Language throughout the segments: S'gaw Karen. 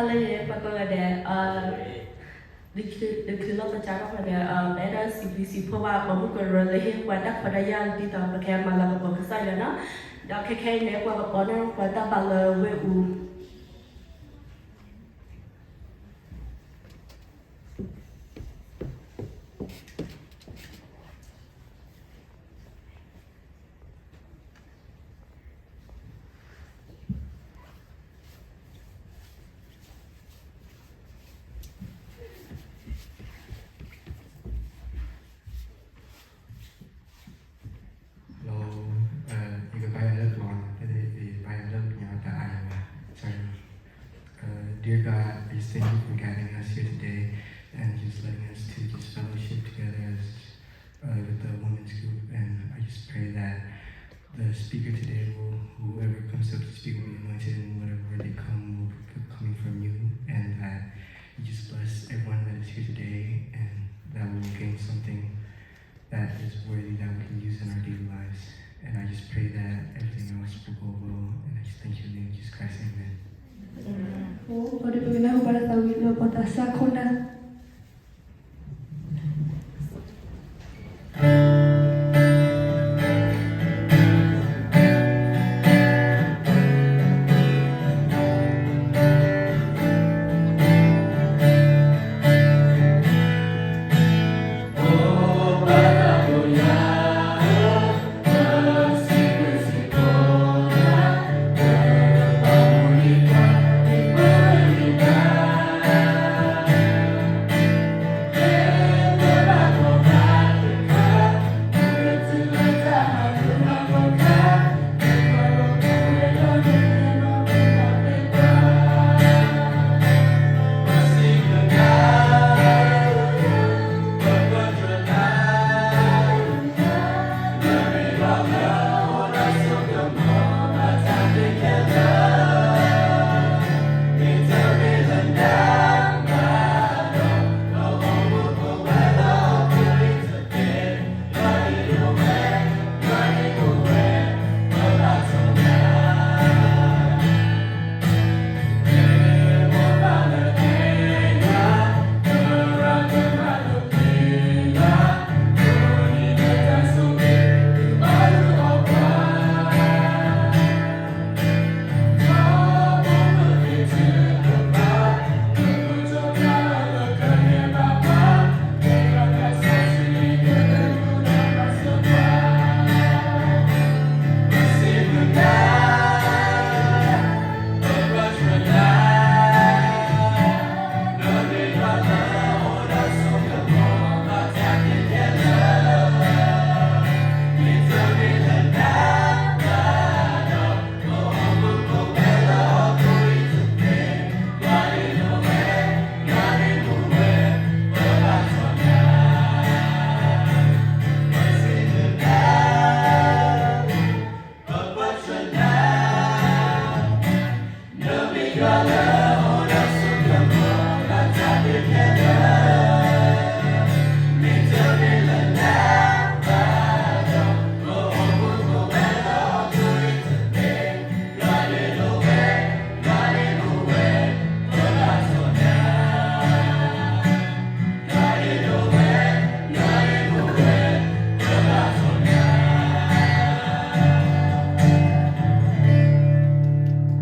လၢပှၤကိးဂၤဒဲး, တချုးလီၤပစးထီၣ်ဃီဒီး ပအဲၣ်ဒိးစံးဘျုးစံးဖှိၣ်ဘၣ် ပိာ်မုၣ်ကရၢလၢဟ့ၣ်ပှၤတၢ်ခွဲးတၢ်ယာ် ဒ်သိးပကမၤလၤကပီၤကစၢ်ယွၤန့ၣ်, ဒီးခဲခဲအံၤန့ၣ် ပှၤကပီၤန့ၢ်ပှၤတၢ်ဘါလၢဝ့ၢ်အူ Hello, ယကဘါယွၤလၢကျိာ်, ယဘါယွၤလၢပညါတၢ်အါယၤဘၣ်. Sorry. Uh, dear God, I just thank you for gathering us here today and just letting us to just fellowship together as uh, with the women's group, and I just pray that the speaker today will, whoever comes up to speak, will be anointed, and whatever word they come will be coming from you, and that you just bless everyone that is here today, and that we will gain something that is worthy that we can use in our daily lives. And I just pray that everything else will go well, and I just thank you in the name of Jesus Christ. Amen. အိၣ်ဒီးပကနၢ်ဟူဘၣ်တၢ်သးဝံၣ်လၢပှၤသးစၢ်ခိၣ်နၢ် လၢဝ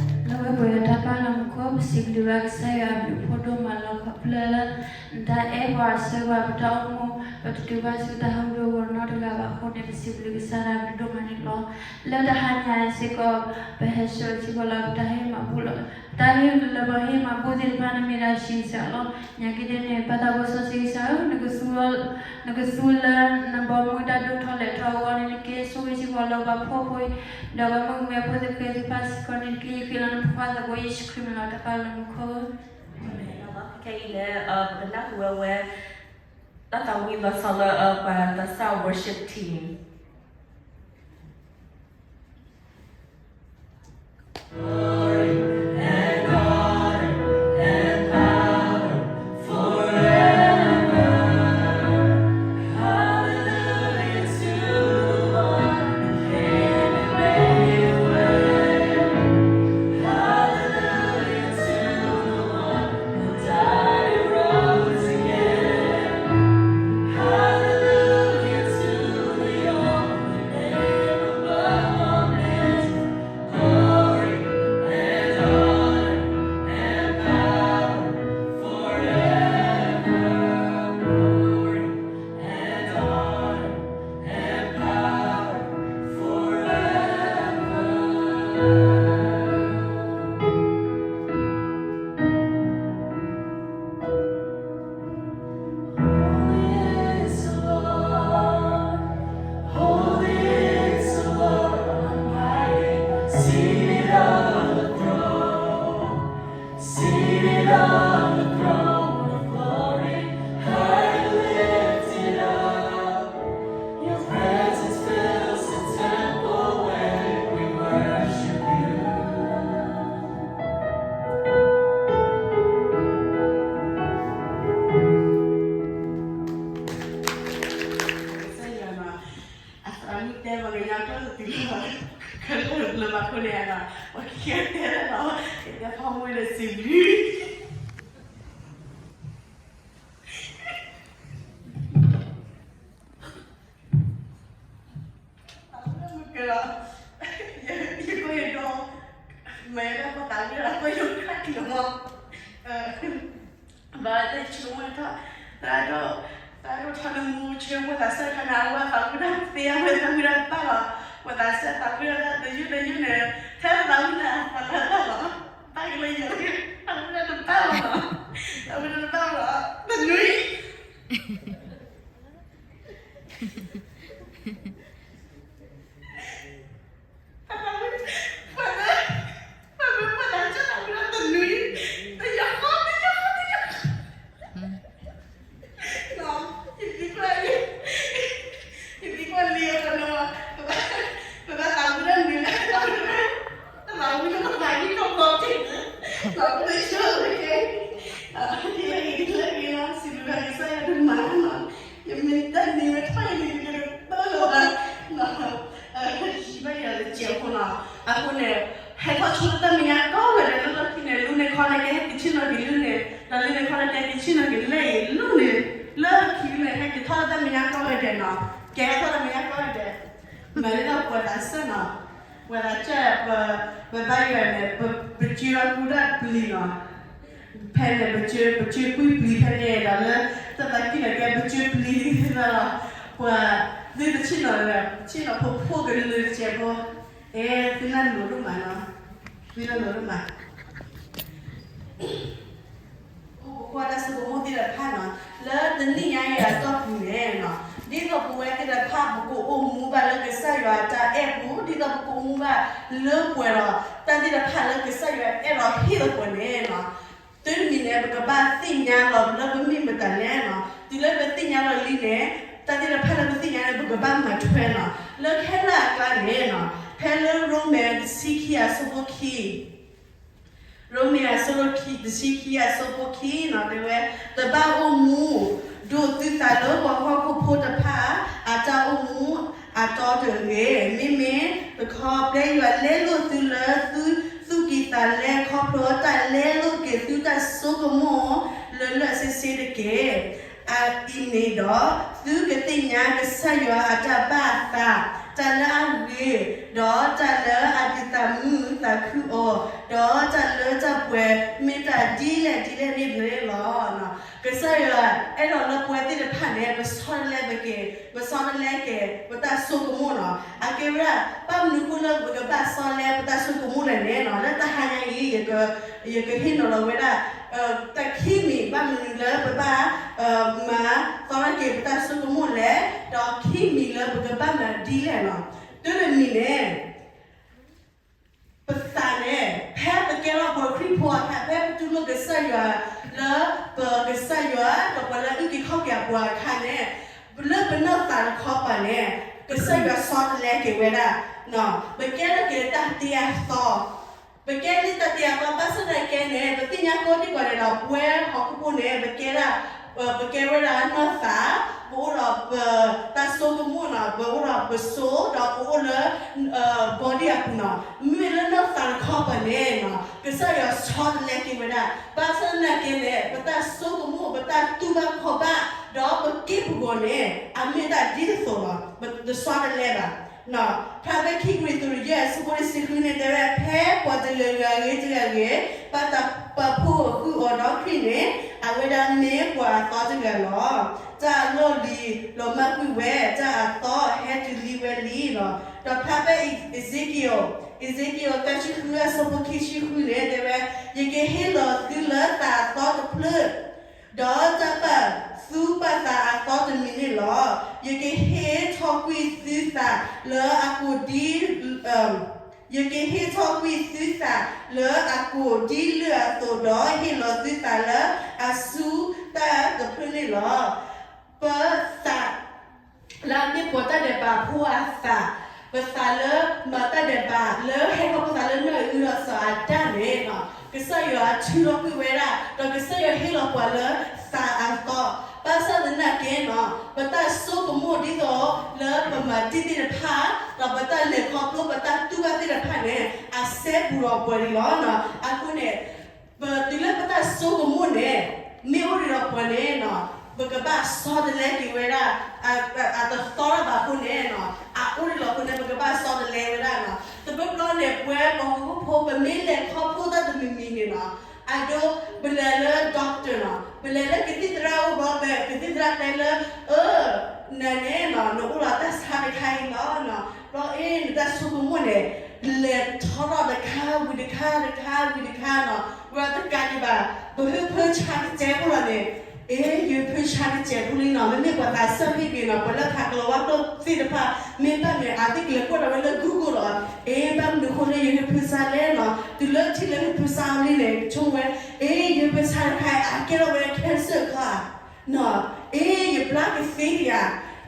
ဲပှဲၤဒီးတၢ်ပာ်လီၤမူခိၣ် ပစံးဘျုးဘၣ်ကစၢ်ယွၤအဘျုးအဖှိၣ်ဒိၣ်မးလီၤ. ခီဖျိလၢ နတၢ်အဲၣ်ပှၤအဆၢပှၤ ပတၢ်အိၣ်မူ ပတတုၤဘၣ်ဆူတၢ်ဟီၣ်ခိၣ်ဒီဂီၤနီတဂၤဘၣ်အဃိန့ၣ် ပစံးဘျုးကစၢ်ယွၤအဘျုးဒိၣ်မးန့ၣ်လီၤ. လၢတဟါညါစ့ၢ်ကီး ပဟဲဆှၢစ့ၢ်ကီးလၢပတၢ်ဟ့ၣ်မၤဘူၣ်လီၤ. ပတၢ်ဟ့ၣ်လၢပဟ့ၣ်မၤဘူၣ်သ့ၣ်တဖၣ်န့ၣ်မ့ၢ်ဒၣ်ဆံးစၢ်လီၤ. ညါက့ၤဒ်န့ၣ် ပၢ်သးစီဆှံကစၢ်ဧၢ, နကသူလၢနဘီမုၢ်တၢ်ဒိၣ်ထီၣ်လဲၢ်ထီၣ်အဂီၢ်န့ၣ် နက့ၤဆိၣ်ဂ့ၤစ့ၢ်ကီးလၢပှၤဖှီၣ်ဖိ ဒီးပှၤမုၣ်ကမဲဖိသ့ၣ်တဖၣ်စ့ၢ်ကီးန့ၣ် နက့ၤဃ့လီၤနဖိခွါသကိးယ့ၣ်ၡူးခရံာ်မံၤလီၤ. တၢ်ပာ်လီၤမူခိၣ် ခဲအံၤန့ၣ် ပကနၢ်ဟူဝဲ တၢ်သးဝံၣ်လီၤဆီလၢ ပှၤသးစၢ် worship team. တဲပှၤကညီကျိာ်တတုၤလၢ ခဲလၢာ်လၢဘၣ်ခိၣ်န့ၣ်ဒီး ပှၤခံဂၤတဲလီၤ, ယတဲဖီမုၢ်ဒီးစံးဘျုး ကဲလီၤ, ယကိၢ်ယဒိၣ်, မ့ၢ်လၢပသးဝံၣ်ဒီးကိၢ်ယိာ်ခါက့ၤမီၢ်, ဘၣ်တၢ်ဆိကမိၣ်ထီၣ်, သရၣ်ဒိၣ်, သရၣ်ဒိၣ်ထီၣ်လၢမူဆၢဝဲသးစၢ်ခါန့ၣ် အဝဲသးဝံၣ်ဒီးသ့အဝဲသးဝံၣ်ဒီးတပၣ်လီၤ, ပသးစၢ်သးဝံၣ်ဒီးတယုၢ်တယုၢ်န့ၣ် ထဲသးဝံၣ်ဒီးသးလၢတၢ်လီၤ, ဘၣ်ကလၢယိာ်က့ၤ သးဝံၣ်ဒီးတပၣ်လီၤ, သးဝံၣ်ဒီးတပၣ်လီၤ, တနွံ ပဘၣ်သးဝံၣ်လၢနုၤလဲၣ်, တဘၣ်ဝံၣ်လၢပသးဝံၣ်ထီၣ်ဘီတ့ၢ်, လီၤပဆိကမိၣ်ကဲ, ဒ်လဲၣ်ဂ့ၤဒ်လဲၣ်ဂ့ၤလီၤ စံးဘျုးဘၣ်ကစၢ်ယွၤဒိၣ်မးလီၤ, ယမ့ၢ်တၢ်နံၤဝဲထီၣ်ယမ့ၢ်တကဲတၢ်လီၤဘၣ်, ယဘၣ်ယွၤလၢစဲးဖိလီၤ, အဃိန့ၣ် ဟဲထီၣ်ဆိလၢတၢ်မဲာ်ညါကိးဂၤဒဲးလၢလီၢ်ခံန့ၣ် လူန့ၢ်ခီန့ၣ်ကဲဟဲက့ၤဆ့ၣ်နီၤက့ၤလူန့ၣ်, ဒီးလူန့ၢ်ခီန့ၣ်ကဲဟဲက့ၤဆ့ၣ်နီၤက့ၤလဲၣ်အံၤ လူန့ၣ်, လၢခံန့ၣ် ဟဲက့ၤထီၣ်လၢတၢ်မဲာ်ညါကိးဂၤဒဲးနီၤ, ကဲထီၣ်တၢ်မဲာ်ညါကိးဂၤဒဲး, မၤန့ၢ်ဒီးပှၤသးစၢ်နီၤ, ပှၤသးစၢ် ပဘၣ်ယွၤန့ၣ် ပစၢဒီးကူဒီးပျံၤနီၤ, ဖဲန့ၣ် ပစၢ ပစၢကွံပျံၤဖဲန့ၣ် ဒီးလၢတၢ်သးကံၢ်န့ၣ်ကဲ ပစၢပျံၤသးလီၤ, ပှၤသုတဆ့ၣ်နီၤဒီး ဆ့ၣ်နီၤဖိဖိကလုာ်တစဲးဖိ, အဲ သုနၢ်လိၤဒိၣ်မးနီၤ, သုနၢ်လိၤဒိၣ်မး အိၣ်ပကွၢ်တၢ်ဆိကမိၣ်သ့ၣ်တဖၣ်နီၤ, လၢတနံၣ်ညါအံၤအတီၢ်ပူၤန့ၣ်နီၤ, ဒ်သိးပဝဲသ့ၣ်တဖၣ် ပကအိၣ်မူဘၣ်လၢကစၢ်ယွၤအတၢ်အဲၣ်ပူၤ, ဒ်သိးပကအိၣ်မူဘၣ်လၢပှဲၤဒီး တၢ်သ့ၣ်တဖၣ်လၢကစၢ်ယွၤအဲၣ်ဒိးဟ့ၣ်လီၤပှၤန့ၣ်နီၤ, တုၤတမံၤန့ၣ် ပကဘၣ်သ့ၣ်ညါလီၤလၢပမ့ၢ်မတၤလဲၣ်နီၤ, တုၤလၢပသ့ၣ်ညါလီၤလံန့ၣ်, တၢ်သ့ၣ်တဖၣ်လၢပသ့ၣ်ညါန့ၣ် ပကဘၣ်မၤထွဲနီၤ, လၢခဲလၢာ်အကျါန့ၣ်နီၤ, ဖဲလၢရိမ့ၤတဆံခံအဆၢဖိခံ ရိမ့ၤအဆၢဒိၣ်ခံ တဆံခံအဆၢဖိခံနီၤ တဲဝဲ, တဘၣ်အိၣ်မူ ဒိးသုသးလၢပှၤဟီၣ်ခိၣ်ဖိတဖၣ် အတၢ်အိၣ်မူအတီတဂ့ၤ, မ့မ့ၢ်တခီ ပျဲယွၤလဲလိာ်သုလၢသုသူၣ်ကံၢ်သးလဲခီဖျိတၢ်လဲလိာ်က့ၤသုတၢ်စိကမီၤလၢလၢဆ့ဆ့တက့ၢ်. အအံၤန့ၣ်ဒီး သုကသ့ၣ်ညါကစၢ်ယွၤအတၢ်ဘၣ်အသး, တၢ်လၢအဂ့ၤ, ဒီးတၢ်လၢအဒုးသးမုာ်သးခုအီၤ, ဒီးတၢ်လၢတၢ်ပှဲၤ မ့ၢ်တၢ်ဒ်လဲၣ်ဒ်လဲၣ်န့ၣ်လီၤ. ကစၢ်ယွၤအဲၣ်ဒိးလၢပဝဲသ့ၣ်တဖၣ်န့ၣ် ပဆီတလဲပက့ၤ, ပဆီတလဲက့ၤ ပတၢ်ဆိကမိၣ်နီၤ. အကဲဝဲဒၣ် ဘၣ်မနုၤအဃိလၢပကဘၣ်ဆီတလဲပတၢ်ဆိကမိၣ်လဲၣ်န့ၣ်နီၤ, လၢတဟါညါအံၤ ယကဟ့ၣ်နီၤလီၤဝဲဒၣ် တၢ်ခံမံၤ ဘၣ်မနုၤလၢပဘၣ် မၤသီထီၣ်က့ၤပတၢ်ဆိကမိၣ်လဲၣ်, ဒီးခံမံၤလၢပကဘၣ်မၤဒ်လဲၣ်နီၤ. တုၤတမံၤန့ၣ် ပသးန့ၣ် ဖဲပကဲထီၣ်ပှၤခရံာ်ဖိအခါ ဖဲပတူၢ်လိာ်ကစၢ်ယွၤ လၢပကစၢ်ယွၤ ဒီးပှၤလၢအအုၣ်က့ၤခီၣ်က့ၤအပှၤအခါန့ၣ် လၢပနီၢ်သးတခီပၤန့ၣ် ကစၢ်ယွၤဆီတလဲက့ၤဝဲဒၣ်, ပကဲထီၣ်က့ၤတၢ်တ့အသီ, ပကဲန့ၢ်တၢ်တ့အသီ ဘၣ်ဆၣ်သနာ်က့န့ၣ် ပသ့ၣ်ညါကိးဒံကိးဒဲးဒီး ပဝဲဟီၣ်ခိၣ်ဖိန့ၣ် ပကဲဒၣ် ပကဲဝဲဒၣ်နီၢ်သး, ပအိၣ်ဒီးပတၢ်ဆိကမိၣ်နီၤ, ပအိၣ်ဒီးပစိၤ ဒီးပအိၣ်လၢ body အပူၤနီၤ. မ့မ့ၢ်လၢနီၢ်သးတခီပၤန့ၣ် ကစၢ်ယွၤဆီတလဲက့ၤဝဲဒၣ်, ဘၣ်ဆၣ်သနာ်က့န့ၣ် ပတၢ်ဆိကမိၣ် ပတၢ်တူၢ်ဘၣ်ခီၣ်ဘၣ် ဒီးပက့ၢ်ပဂီၤန့ၣ် အမ့ၢ်တၢ်ဒ်သိးသိးလီၤ. ပတဆီတလဲဘၣ်. ဖဲခံကရံၣ်သူး ယဲၢ်အဆၢဖိတဆံဃုန့ၣ် တဲဝဲ ဖဲပှၤတဂၤဂၤဂ့ၤတဂၤဂ့ၤ ဘၣ်တၢ်ပာ်ဖှိၣ်အီၤဒီးခရံာ်န့ၣ် အဝဲဒၣ်မ့ၢ်ပှၤအသီတဂၤလီၤ. တၢ်အလီၢ်လံၤလီၤမၢ်ကွံာ်ဝဲ, တၢ်အသီဟဲတုၤလံဝဲလံလီၤ. ဒီးဖဲ Ezekiel, Ezekiel သၢဆံဃုအဆၢဖိခံဆံဃုန့ၣ် တဲဝဲ ယကဟ့ၣ်လီၤသုလၢသးအသီတဖျၢၣ် ဒီးတၢ်ပာ်သူၣ်ပာ်သးအသီတမံၤန့ၣ်လီၤ. ယကဟ့ၣ်ထီၣ်ကွံာ်သုသးလၢအကိၢ်ဒ် ယကဟ့ၣ်ထီၣ်ကွံာ်သုသးလၢအကိၢ်ဒ်လၢၢ်အသိး, ဒီးဟ့ၣ်လီၤသုသးလၢအစူၢ်တၢ်တဖျၢၣ်န့ၣ်လီၤ. ပသး လၢအမ့ၢ်ပှၤတၢ်ဒဲးဘးဖိအသး, ပသးလၢမၤတၢ်ဒဲးဘး လၢဟဲခီဖျိသးလၢနီၢ်အံၣ်အုဒီးစီၤအၤဒၣ်န့ၣ် ကစၢ်ယွၤထုးထီၣ်ကွံာ်ဝဲဒၣ်, ဒီးကစၢ်ယွၤဟ့ၣ်လီၤပှၤလၢသးအသီ, ဘၣ်ဆၣ်သနာ်က့နီၤ ပတၢ်ဆိကမိၣ်ဒ်သိးလၢပမၤတ့ၢ်သ့ၣ်တဖၣ် ပတၢ်လဲၤခီဖျိ ပတၢ်တူၢ်ဘၣ်သ့ၣ်တဖၣ်န့ၣ် အစဲဘူးဒီးပှၤန့ၣ်လီၤ. အဃိန့ၣ် ပတုၤလၢပတၢ်ဆိကမိၣ်န့ၣ် မ့ၢ်အိၣ်ဒံးဒီးပှၤန့ၣ် ပကဘၣ်ဆီတလဲက့ၤဝဲဒၣ် အတသီထီၣ်ဘၣ်အဃိန့ၣ် အအိၣ်ဒံးလီၤအဃိန့ၣ် ပကဘၣ်ဆီတလဲဝဲဒၣ်န့ၣ်. တဘျီဘျီန့ၣ် ပဝဲပှၤဟီၣ်ခိၣ်ဖိ ပမ့ၢ်လဲၤခီဖျိတၢ်တမံၤမံၤန့ၣ်န့ၣ် အဒိ ပလဲၤလၢ doctor န့ၣ် ပလဲၤလၢကသံၣ်သရၣ်အိၣ်ဘျီ ကသံၣ်သရၣ်တဲလၢ အၢ နၤန့ၣ် နအိၣ်ဒီးတၢ်ဆါတခါအံၤလီၤ. ဘျီအ့ၣ် နတၢ်ဆိကမိၣ်န့ၣ် လဲၤထီထီၣ်တခါဝံၤတခါ တခါဝံၤတခါန့ၣ် ဝဲတကးဒံးဘၣ် ပဟၢဖၢဆါတစဲးဖိလီၤန့ၣ် အ့ၣ် ယဟၢဖၢဆါတစဲးဖိလံန့ၣ်. မ့မ့ၢ်ပှၤသးစၢ်ဖဲန့ၣ်န့ၣ် ပှၤလၢဖးကလီၤဝါကျိာ်သ့ၣ်တဖၣ် မ့ၢ်ဘၣ်မ့ၢ်အသ့ၣ်ကလဲၤကွၢ်ဒီးဝဲလၢ Google လီၤ. အ့ၣ် ဘၣ်မနုၤအဃိလၢယဟၢဖၢဆါလဲၣ်န့ၣ် တုၤလၢထံၣ်လၢဟၢဖၢဆါလံန့ၣ် ဆိကမိၣ်ဝဲ အ့ၣ် ယဟၢဖၢဆါတခါအံၤ အကဲထီၣ်ဝဲ cancer ခါ အ့ၣ် ယဘျါကသ့ဒံးဧါ,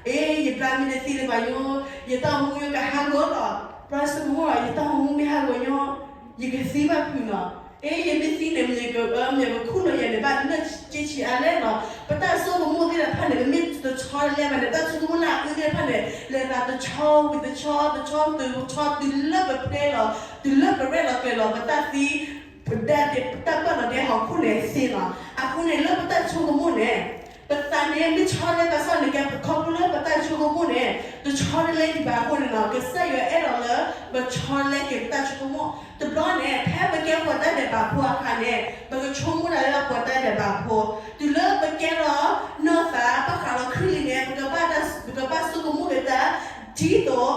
အ့ၣ် ယဘျါမ့ၢ်တသ့လၢၤဘၣ်ညီ ယတၢ်အိၣ်မူယကဟးဂီၤလီၤ. ဘျီဆိကမိၣ် ယတၢ်အိၣ်မူမ့ၢ်ဟးဂီၤညီ ယကသံဘၣ်ဖုးန့ၣ်. အ့ၣ် ယမ့ၢ်သံန့ၣ် မ့ၢ်က မ့ၢ်ကခူၣ်လီၤယၤန့ၣ် ဘၣ်လၢက့ဆံးအါလဲၣ်န့ၣ်. ပတၢ်ဆိကမိၣ်သ့ၣ်တဖၣ်န့ၣ် ပမ့ၢ်တဆီတလဲဘၣ်န့ၣ် တၢ်ဆိကမိၣ်လၢအအၢသ့ၣ်တဖၣ်န့ၣ် လဲၤသးတဆီဝံၤတဆီ တဆီတုၤတဆီ တုၤလၢပဖျဲလီၤ တုၤလၢပရဲၣ်လီၤကျဲၤလီၤ ပတၢ်သံ ပဒၣ်ဒဲး ပတၢ်ပာ်လီၤဒဲးဟီၣ်ခိၣ်န့ၣ်သ့လီၤ. အဃိန့ၣ် လၢပတၢ်ဆိကမိၣ်န့ၣ် ပသးန့ၣ်မ့ၢ်ဆီတလဲဘၣ်ဆၣ်န့ၣ် ကဲပခီဖျိလၢပတၢ်ဆိကမိၣ်န့ၣ် တဆီတလဲဒံးဘၣ်အဃိန့ၣ်လီၤ. ကစၢ်ယွၤအဲၣ်ဒိးလၢ ပဆီတလဲက့ၤပတၢ်ဆိကမိၣ်. တဘျီန့ၣ် ဖဲပကဲပှၤတၢ်ဒဲးဘးဖိအခါန့ၣ် ပကဆိကမိၣ်ဒၣ်လၢပှၤတၢ်ဒဲးဘးဖိ တုၤလၢပကဲထီၣ်နီၢ်သးဘၣ်ဃးဒီးခရံာ်လံန့ၣ် ပကဘၣ်ဆိကမိၣ်က့ၤတၢ် ဒ်သိးခရံာ်